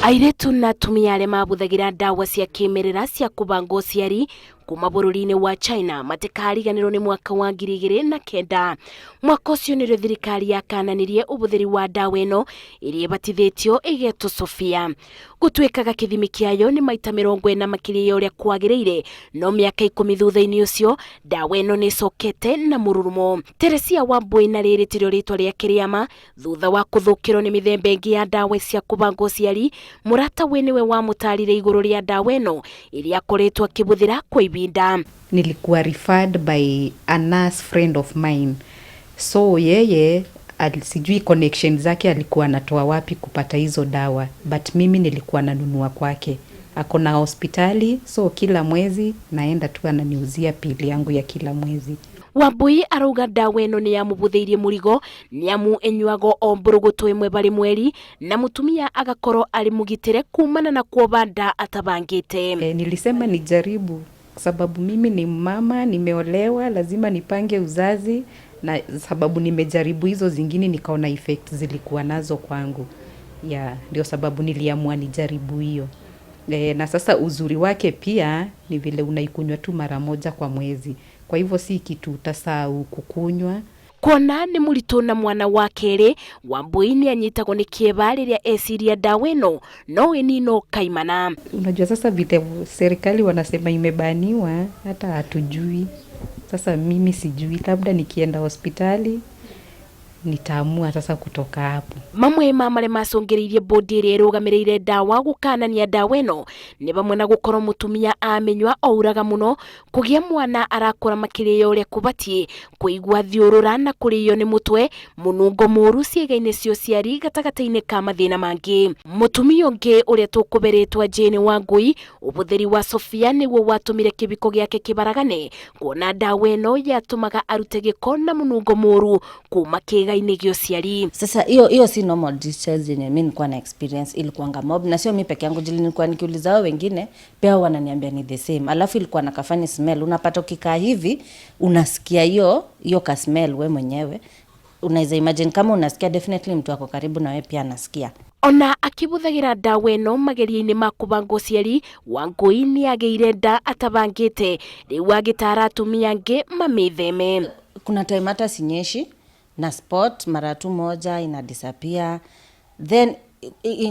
Airĩtu na atumia arĩa mabũthagĩra ndawa cia kĩmerera cia kũbanga ũciari kuma bũrũri-inĩ wa China matikariganĩrwo nĩ mwaka wa 2009. Mwaka ũcio nĩrĩo thirikari yakananirie ũbũthĩri wa ndawa ĩno ĩrĩa ĩbatithĩtio ĩgetwo Sofia. Gũtuĩkaga kĩthimi kĩayo nĩ maita 40 makĩria ya ũrĩa kwagĩrĩire, no mĩaka 10 thutha-inĩ ũcio ndawa ĩno nĩ ĩcokete na mũrurumo. Teresia Wambui na rĩrĩ tirĩo rĩtwa rĩake rĩa ma. Thutha wa kũthũkĩrwo nĩ mĩthemba ĩngĩ ya ndawa cia kũbanga ũciari, mũrata we nĩwe wamũtarire igũrũ rĩa ndawa ĩno ĩrĩa akoretwo akĩbũthĩra kwa ibinda. Nilikuwa referred by a nurse friend of mine, so yeye sijui connection zake alikuwa anatoa wapi kupata hizo dawa, but mimi nilikuwa nanunua kwake. Ako na hospitali, so kila mwezi naenda tu ananiuzia pili yangu ya kila mwezi. Wambui arauga ndawa ĩno nĩ yamũbũthĩirie mũrigo nĩ amu ĩnyuagwo o mbũrũgũtũ ĩmwe barĩ mweri na mũtumia agakorwo arĩ mũgitĩre kumana na kuoba nda atabangĩte. E, nilisema nijaribu kwa sababu mimi ni mama, nimeolewa, lazima nipange uzazi, na sababu nimejaribu hizo zingine nikaona effect zilikuwa nazo kwangu. Ya, ndio sababu niliamua nijaribu hiyo. E, na sasa uzuri wake pia ni vile unaikunywa tu mara moja kwa mwezi. Kwa hivyo si kitu utasahau kukunywa. Kuona nĩ mũritũ na mwana wa kerĩ, Wambui nĩ anyitagwo nĩ kĩeva rĩrĩa eciria ndawa ĩno no ĩnino kaimana. Unajua sasa vile serikali wanasema imebaniwa, hata hatujui. Sasa mimi sijui, labda nikienda hospitali nitaamua sasa kutoka hapo. Mamwe ma marĩa macũngĩrĩirie bodi ĩrĩa ĩrũgamĩrĩire ndawa gũkanania ndawa ĩno nĩ vamwe na gũkorwo mũtumia amĩnyua ouraga mũno, kũgĩa mwana arakũra makĩria ya ũrĩa kũbatiĩ, kũigua thiũrũra na kũrĩo nĩ mũtwe, mũnungo mũru ciĩga-inĩ cia ũciari gatagatĩ-inĩ ka mathĩna mangĩ. Mũtumia ũngĩ ũrĩa tũkũberetwo Jane Wangui, ũbũthĩri wa Sofia nĩguo watũmire kĩbiko gĩake kĩbaragane, kuona ndawa ĩno yatũmaga arute gĩko na mũnungo mũru kuma kĩĩga-inĩ gĩa ũciari. Sasa hiyo hiyo si normal discharge yenye mi nilikuwa na experience, ilikuwanga mob na sio mi peke yangu, jili nilikuwa nikiuliza hao wengine pia hao wananiambia ni the same. Alafu ilikuwa na kafunny smell, unapata ukikaa hivi unasikia hiyo hiyo ka smell, we mwenyewe unaweza imagine kama unasikia, definitely mtu ako karibu na we pia anasikia. Ona akĩbũthagĩra ndawa ĩno mageria-inĩ ma kũbanga ũciari, Wangui nĩ agĩire nda atabangĩte, rĩu agĩtara atumia angĩ mamĩtheme. Kuna time hata sinyeshi na spot mara tu moja ina disappear, then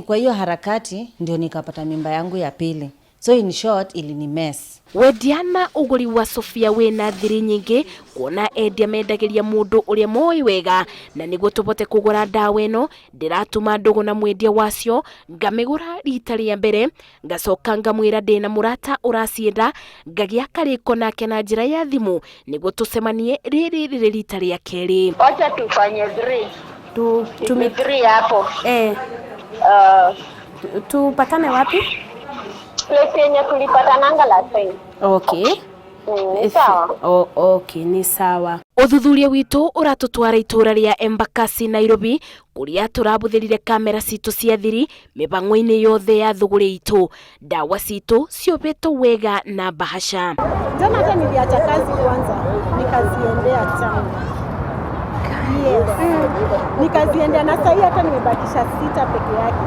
kwa hiyo harakati ndio nikapata mimba yangu ya pili, so in short ilini mess. Wendia na ũgũri wa Sofia wĩna thiri nyingĩ, kuona endia mendagĩria mũndũ ũrĩa moĩ wega, na nĩguo tũbote kũgũra ndawa ĩno ndĩratuma ndũgũ na mwendia wacio, ngamĩgũra rita rĩa mbere, ngacoka ngamwĩra ndĩna mũrata ũracienda, ngagĩa karĩko nake na njĩra ya thimũ nĩguo tũcemanie rĩrĩ rĩrĩ rita rĩa kerĩ. Wacha tufanye three. Tu, Tumi three hapo. Tupatane wapi? Place yenye tulipatananga last time. Okay. Ni sawa. Oh, okay, ni sawa. Ũthuthuria witũ ũratũtwara itũra rĩa Embakasi, Nairobi, kũrĩa tũrabũthĩrire kamera citũ cia thiri mĩbango-inĩ yothe ya thũgũrĩ itũ. Ndawa citũ ciobetwo wega na bahasha. Jana hata niliacha kazi kwanza nikaziendea town. Yes. Nikaziendea na sahii hata nimebakisha sita peke yake.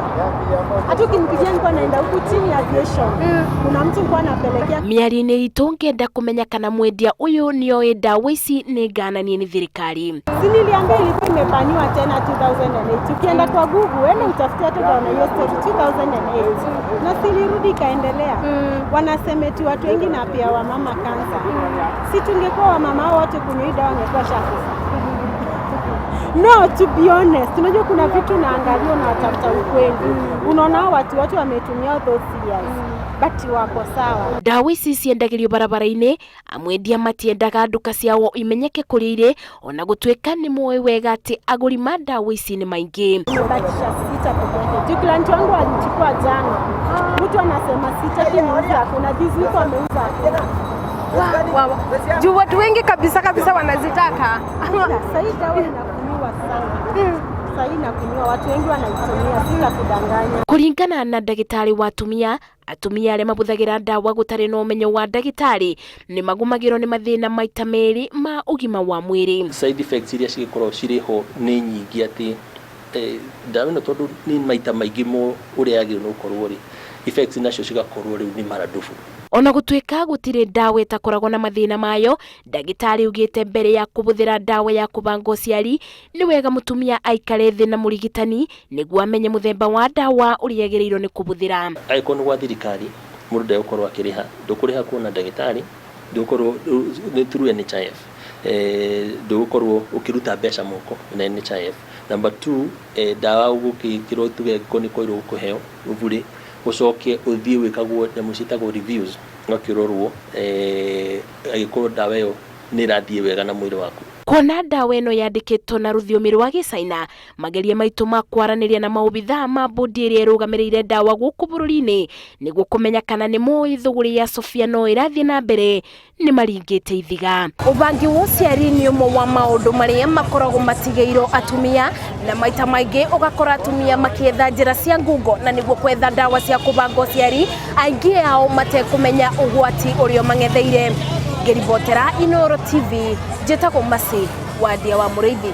Hata ukinipigia nilikuwa naenda huku chini Aviation. Kuna mtu nilikuwa napelekea. Mĩario-inĩ itũ ngenda kũmenya kana mwendia ũyũ nĩoĩ ndawa ici nĩ ngananie nĩ thirikari. Si niliambia ilikuwa imebaniwa tena 2008. Ukienda kwa Google, enda utafute hata utaona hiyo story 2008. Na silirudi ikaendelea. Wanasema eti watu wengi na pia wamama kansa. Si tungekuwa wamama hao wote kunywa hii dawa wangekuwa shakufa. No, to be honest, unajua kuna vitu naangalia unatafuta ukweli. Unaona hao watu wote wametumia those years. But wako sawa. Ndawa ici ciendagĩrio barabara-inĩ, amwendia matiendaga nduka ciao imenyeke kũrĩa irĩ, ona gũtuĩka nĩ moĩ wega atĩ agũri ma ndawa ici nĩ maingĩ. Nimebakisha sita peke yake. Juu client wangu alichukua jana. Mtu anasema sitaki niuze hakuna. This week wameuza hakuna. Wa. Juu watu wengi kabisa kabisa wanazitaka. Sasa hii dawa inakunywa sana. Sasa hii inakunywa, watu wengi wanaitumia, si la kudanganya. Kũringana na ndagĩtarĩ wa atumia, atumia arĩa mabũthagĩra ndawa gũtarĩ na ũmenyo wa ndagĩtarĩ nĩ magũmagĩrwo nĩ mathĩna maita merĩ ma ũgima wa mwĩrĩ. Side effects iria cigĩkoragwo cirĩ ho nĩ nyingĩ atĩ Ndawa ĩno tondũ nĩ maita maingĩ mo ũrĩa yagĩrĩirwo nĩ gũkorwo rĩ, effects nacio cigakorwo rĩu nĩ maradufu. Ona gũtuĩka gũtirĩ ndawa ĩtakoragwo na mathĩna mayo, ndagĩtarĩ augĩte mbere ya kũhũthĩra ndawa ya kũbanga ũciari nĩ wega mũtumia aikare thĩ na mũrigitani nĩguo amenye mũthemba wa ndawa ũrĩa agĩrĩirwo nĩ kũhũthĩra. Angĩkorwo nĩ gwa thirikari, mũndũ ndegũkorwo akĩrĩha, ndũkũrĩha kuona ndagĩtarĩ, ndũgũkorwo nĩ through NHIF, ndũgũkorwo ũkĩruta mbeca moko na NHIF. Number two, ndawa ũgũgĩkĩrwo, tuge angĩkorwo nĩ koirwo ũkũheo bure, ũcoke ũthiĩ wĩkagwo nyamũ ciĩtagwo reviews, ũgakĩrorwo angĩkorwo ndawa ĩyo nĩ ĩrathiĩ wega na mwĩrĩ waku. Kuona ndawa ĩno yandĩkĩtwo na rũthiomi rwa Gĩcaina, mageria maitũ ma kwaranĩria na maobithaa ma bodi ĩrĩa ĩrũgamĩrĩire ndawa gũkũ bũrũri-inĩ nĩguo kũmenya kana nĩ moĩ thũgũrĩ ya Sofia no ĩrathiĩ na mbere nĩ maringĩte ithiga. Ũbangi wa ũciari nĩ ũmwe wa maũndũ marĩa makoragwo matigĩirwo atumia, na maita maingĩ ũgakora atumia makĩetha njĩra cia ngungo na nĩguo kwetha ndawa cia kũbanga ũciari, aingĩ ao matekũmenya ũgwati ũrĩa mang'etheire. Ngĩribotera Inooro TV, njĩtagwo Mercy Wandia wa Mũrĩithi.